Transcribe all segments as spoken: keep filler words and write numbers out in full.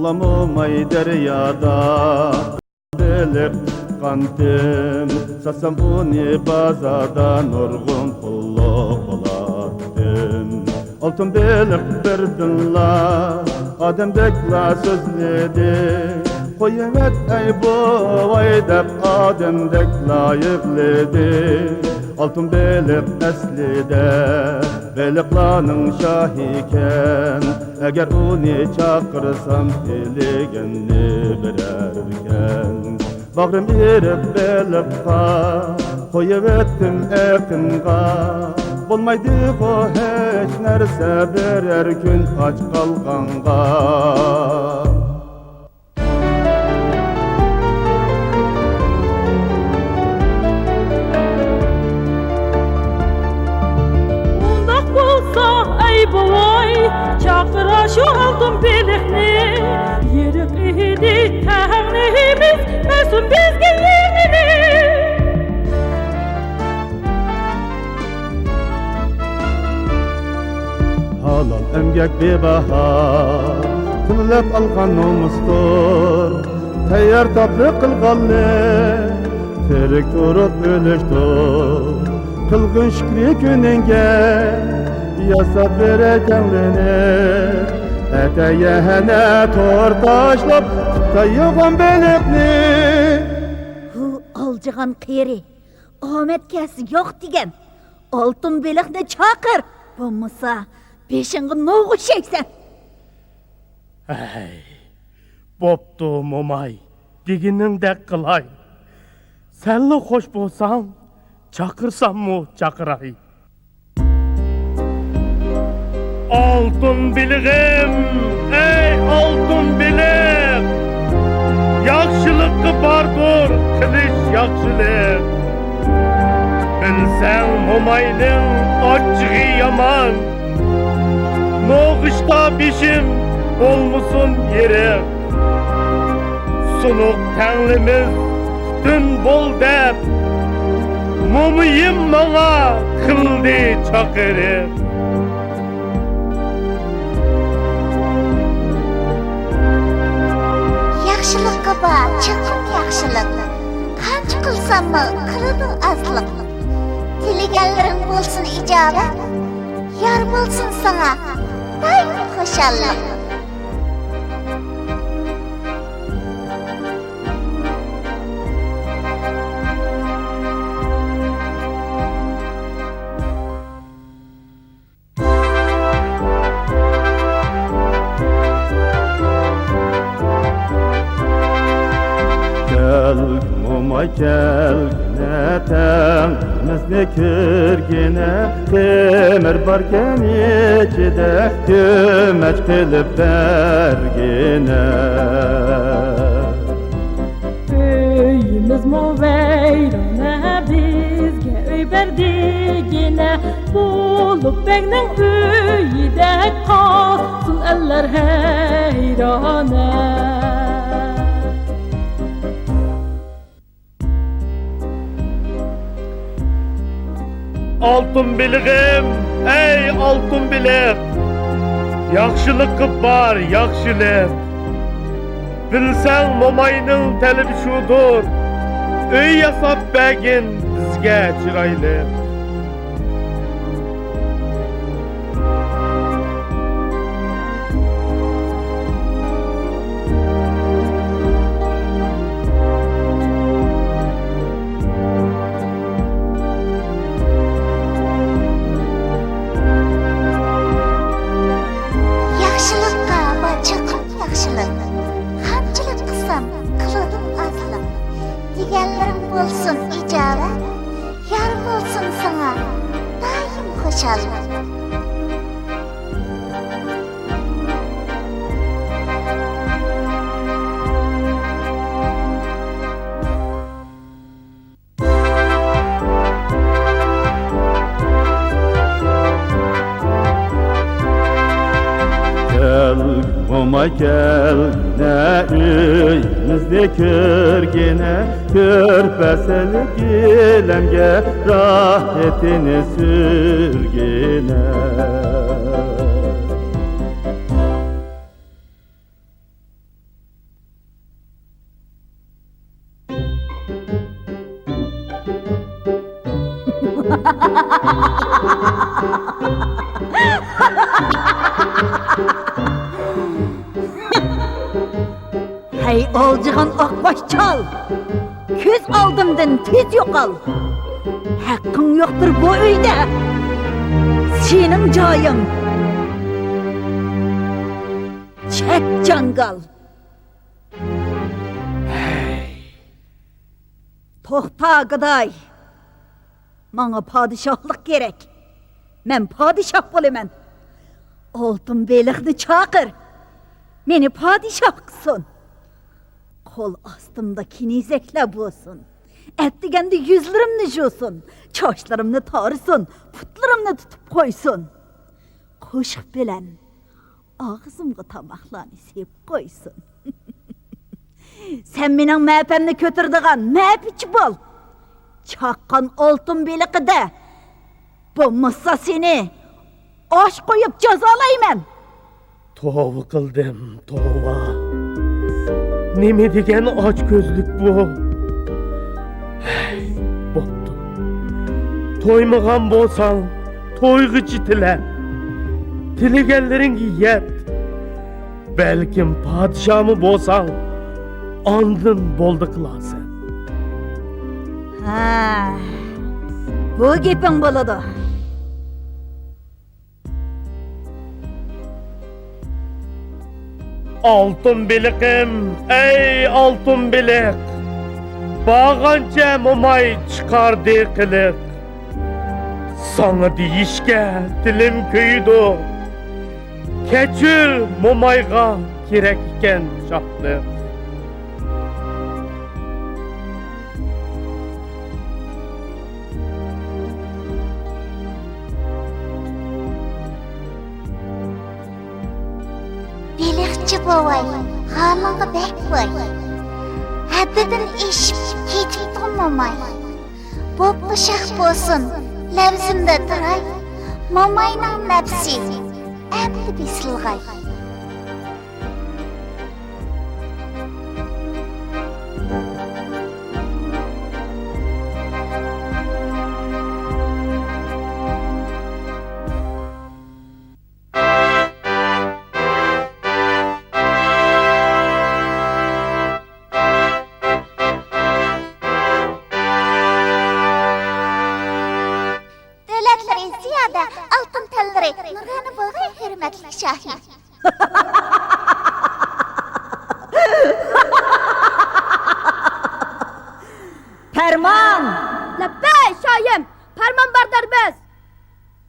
ئاللا موماي دەريادا بېلىق تۇتقانتىم، ساتسام ئۇنى بازاردا نۇرغۇن پۇللۇق بولاتتىم. ئالتۇن بېلىق بىردىنلا ئادەمدەكلا سۆزلىدى، «قويۇۋەت ئەي بوۋاي» دەپ ئادەمدەكلا يىغلىدى. ئالتۇن بېلىق ئەسلىدە بېلىقلارنىڭ شاھىكەن، ئەگەر ئۇنى چاقىرسام تىلىگەننى بېرەركەن. باغرىم ئېرىپ بېلىققا، قويۇۋەتتىم ئېقىنغا. بولمايدىغۇ ھېچ نەرسە بىرەر كۈن ئاچ قالغانغا. ئۇنداق بولسا ئەي بوۋاي، چاقىر شۇ ئالتۇن بېلىقنى، يېرىق ئىدى تەڭلىمىز، بەرسۇن بىزگە يېڭىنى. ھالال ئەمگەك بىباھا، تىللاپ ئالغان نومۇستۇر. تەييار تاتلىق قىلغانلىق، تىرىك تۇرۇپ ئۆلۈشتۇر. قىلغىن شۈكرى كۈنۈڭگە، ياساپ بېرەي تەڭلىنى. ئەتە يەنە تور تاشلاپ، تۇتاي يوغان بېلىقنى. ھۇ، ئالجىغان قېرى، ئامەت كەلسە يوق دېگەن. ئالتۇن بېلىقنى چاقىر، بولمىسا بېشىڭغا نوغۇچ يەيسەن. ھەي، بوپتۇ موماي، دېگىنىڭدەك قىلاي. سەنلا خوش بولساڭ، چاقىرساممۇ چاقىراي. ئالتۇن بېلىغىم، ئەي ئالتۇن بېلىق، ياخشىلىققا باردۇر قىلىش ياخشىلىق. بىلسەڭ موماينىڭ ئاچچىقى يامان، نوغۇچتا بېشىم بولمىسۇن يېرىق. سۇنۇق تەڭلىمىز پۈتۈن بول دەپ، مومىيىم ماڭا قىلدى چاقىرىق. ياخشىلىققا بار چوقۇم ياخشىلىق، قانچە قىلساممۇ قىلىدۇ ئازلىق. تىلىگەنلىرىڭ بولسۇن ئىجابەت، يار بولسۇن ساڭا دائىم خۇشاللىق. كەل، موماي، كەلگىنە، تەڭلىمىزنى كۆرگىنە، تېمىر باركەن ئىچىدە، كۆمەچ قىلىپ بەرگىنە. ئۆيىمىزمۇ ۋەيرانە، بىزگە ئۆي بەر دېگىنە، بولۇپ بەگنىڭ ئۆيىدەك قالسۇن ئەللەر ھەيرانە. ئالتۇن بېلىغىم، ئەي ئالتۇن بېلىق، ياخشىلىققا بار ياخشىلىق. بىلسەڭ موماينىڭ تەلىپى شۇدۇر، ئۆي ياساپ بەرگىن بىزگە چىرايلىق. ياخشىلىققا بار چوقۇم ياخشىلىق، قانچىلىك قىلسام قىلىدۇ ئازلىق. دېگەنلىرىڭ بولسۇن ئىجابەت، يار بولسۇن ساڭا دائىم خۇشاللىق. كەل، موماي، كەلگىنە، ئۆيىمىزنى كۆرگىنە، كۆرپەسىلىك گىلەمگە راھىتىنى سۈرگىنە. ھەي، ئالجىغان ئاقباش چال! كۆز ئالدىمدىن تېز يوقال! ھەققىڭ يوقتۇر بۇ ئۆيدە! سېنىڭ جايىڭ چەت جاڭگال! توختا، گاداي! ماڭا پادىشاھلىق كېرەك. مەن پادىشاھ بولىمەن. ئالتۇن بېلىقنى چاقىر. مېنى پادىشاھ قىلسۇن. قول ئاستىمدا كېنىزەكلەر بولسۇن. ئەتىگەندە يۈزلىرىمنى جۇسۇن. چاچلىرىمنى تارىسۇن. پۇتلىرىمنى تۇتۇپ قويسۇن. قوشۇق بىلەن ئاغزىمغا تاماقلارنى سېلىپ قويسۇن. سەن مېنىڭ مەپەمنى كۆتۈرىدىغان مەپىچى بول. چاققان ئالتۇن بېلىقىدە، بولمىسا سېنى ئاش قويۇپ جازالايمەن. توۋا قىلدىم، توۋا. نېمە دېگەن ئاچكۆزلۈك بۇ؟ ھەي، بوپتۇ. تويمىغان بولساڭ، تويغىچە تىلە. تىلىگەنلىرىڭگە يەت. بەلكىم پادىشاھمۇ بولساڭ، ئاندىن بولدى قىلارسەن. ھە، بۇ گېپىڭ بولىدۇ. ئالتۇن بېلىقىم، ئەي ئالتۇن بېلىق، بارغانچە موماي چىقاردى قىلىق. ساڭا دېيىشكە تىلىم كۆيىدۇ، كەچۈر مومايغا كېرەك ئىكەن شاھلىق. بېلىقچى بوۋاي، ھالىڭغا بەك ۋاي. ھەددىدىن ئېشىپ كېتىپتۇ موماي. بوپلا شاھ بولسۇن، لەۋزىمدە تۇراي. موماينىڭ نەپسى ئەمدى بېسىلغاي. دۆلەتلىرى زىيادە، ئالتۇن تەنلىرى نۇرغۇن بولغاي، ھۆرمەتلىك شاھىم. پەرمان! لەببەي، شاھىم! پەرمانبەردار بىز!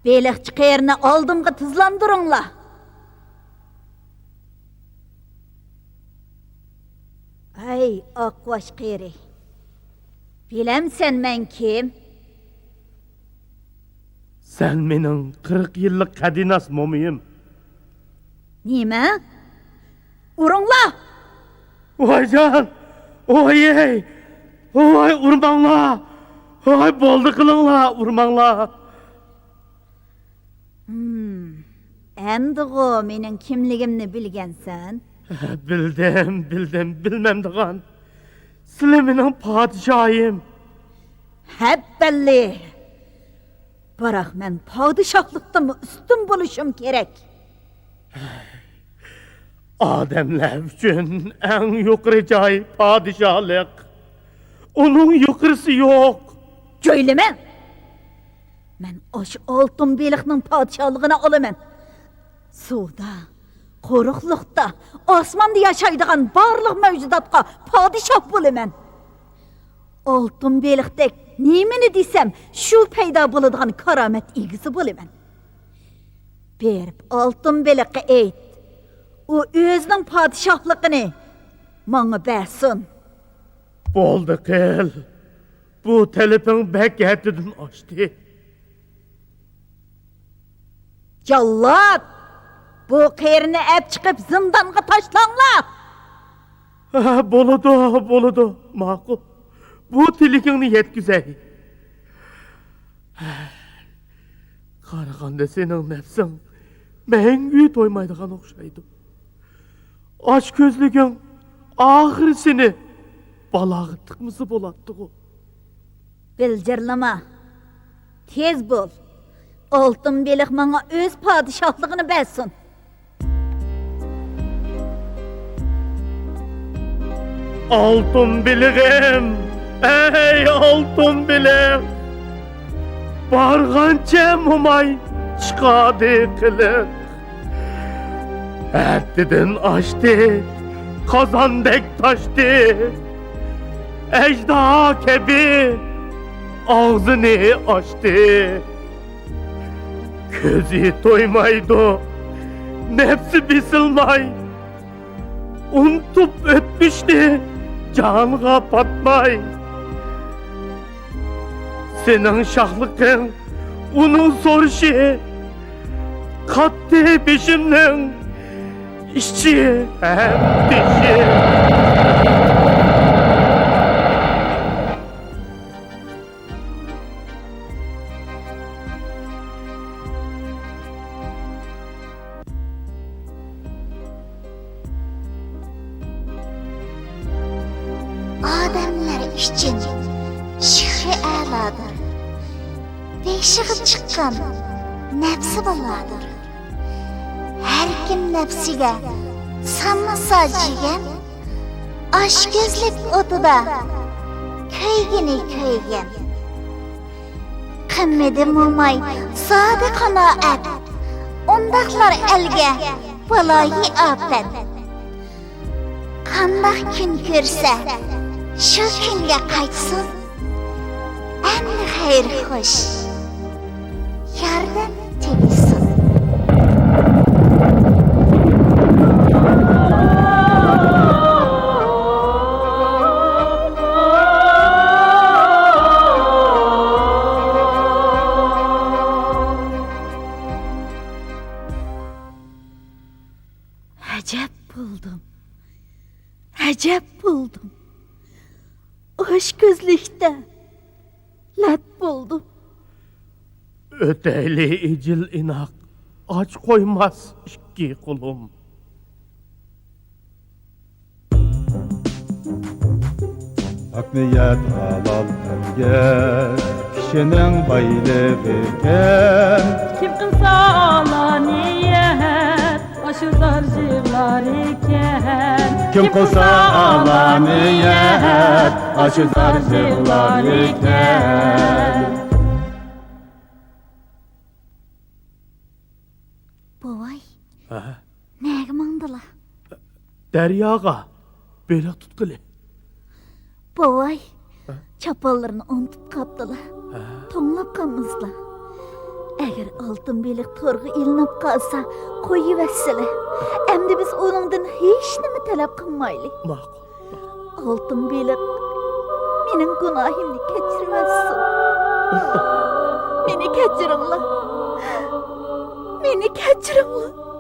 بېلىقچى قېرىنى ئالدىمغا تېزلاندۇرۇڭلار! ھەي، ئاقباش قېرى! بىلەمسەن مەن كىم؟ سەن مېنىڭ قىرىق يىللىق قەدىناس مومىيىم. نېمە؟ ئۇرۇڭلار! ۋايجان! ۋايەي! ۋاي، ئۇرماڭلار! ۋاي، بولدى قىلىڭلار، ئۇرماڭلار! ھىم، ئەمدىغۇ مېنىڭ كىملىكىمنى بىلگەنسەن؟ بىلدىم، بىلدىم، بىلمەمدىغان. سىلى مېنىڭ پادىشاھىم. ھەببەللى! بىراق مەن پادىشاھلىقتىنمۇ ئۈستۈن بولۇشۇم كېرەك. ئادەملەر ئۈچۈن ئەڭ يۇقىرى جاي پادىشاھلىق. ئۇنىڭ يۇقىرىسى يوق. جۆيلىمە! مەن ئاشۇ ئالتۇن بېلىقنىڭ پادىشاھلىقىنى ئالىمەن. سۇدا، قۇرۇقلۇقتا، ئاسماندا ياشايدىغان بارلىق مەۋجۇداتقا پادىشاھ بولىمەن. ئالتۇن بېلىقتەك نېمىنى دېسەم، شۇ پەيدا بولىدىغان كارامەت ئىگىسى بولىمەن. بېرىپ ئالتۇن بېلىققا ئېيت، ئۇ ئۆزىنىڭ پادىشاھلىقىنى ماڭا بەرسۇن. بولدى قىل، بۇ تەلىپىڭ بەك ھەددىدىن ئاشتى. جاللات! بۇ قېرىنى ئەپ چىقىپ زىندانغا تاشلاڭلار! ھە، بولىدۇ، بولىدۇ، ماقۇل. بۇ تىلىكىڭنى يەتكۈزەي. ھە، قارىغاندا سېنىڭ نەپسىڭ مەڭگۈ تويمايدىغان ئوخشايدۇ. ئاچكۆزلۈكۈڭ ئاخىرى سېنى بالاغا تىقمىسا بولاتتىغۇ. بىلجىرلىما. تېز بول. ئالتۇن بېلىق ماڭا ئۆز پادىشاھلىقىنى بەرسۇن. ئالتۇن بېلىغىم، ئەي ئالتۇن بېلىق! بارغانچە موماي چىقاردى قىلىق. ھەددىدىن ئاشتى، قازاندەك تاشتى. ئەجدىھا كەبى ئاغزىنى ئاچتى. كۆزى تويمايدۇ، نەپسى بېسىلماي. ئۇنتۇپ ئۆتمۈشنى جانغا پاتماي. سېنىڭ شاھلىقىڭ، ئۇنىڭ سورىشى، قاتتى بېشىمنىڭ ئىچى ھەم تېشى. ئادەملەر ئۈچۈن شېئىرى ئەلادۇر، بېشىغا چىققان نەپسى بالادۇر. ھەركىم نەپسىگە سانمىسا جىگەن، ئاچكۆزلۈك ئوتىدا كۆيگىنى كۆيگەن. قىلمىدى موماي زادى قانائەت، ئۇنداقلار ئەلگە بالايى ئاپەت. قانداق كۈن كۆرسە، شۇ كۈنگە قايتسۇن. ئەمدى خەير خوش، ياردەم تېپىلسۇن. ئەجەب بولدۇم. ئەجەب بولدۇم. ئاچكۆزلۈكتە لەت بولدۇم. ئۆتەيلى ئىجىل ئىناق، ئاچ قويماس ئىككى قولۇم. پاك نىيەت، ھالال ئەمگەك كىشىنىڭ بايلىقىكەن. كىم قىلسا ئالا نىيەت، ئاشۇ زار يىغلار ئىكەن. كىم قىلسا ئالا نىيەت، ئاشۇ زار يىغلار ئىكەن. بوۋاي، ھە؟ نەگە ماڭدىلا؟ دەرياغا بېلىق تۇتقىلى. بوۋاي، ھە؟ چاپانلىرىنى ئۇنتۇپ قاپتىلا. ھە؟ توڭلاپ قالمىسىلا. ئەگەر ئالتۇن بېلىق تورغا ئىلىنىپ قالسا، قويۇۋەتسىلە. ئەمدى بىز ئۇنىڭدىن ھېچنېمە تەلەپ قىلمايلى. ماقۇل. ئالتۇن بېلىق، مېنىڭ گۇناھىمنى كەچۈرۈۋەتسۇن. مېنى كەچۈرۈڭلار. مېنى كەچۈرۈڭلار.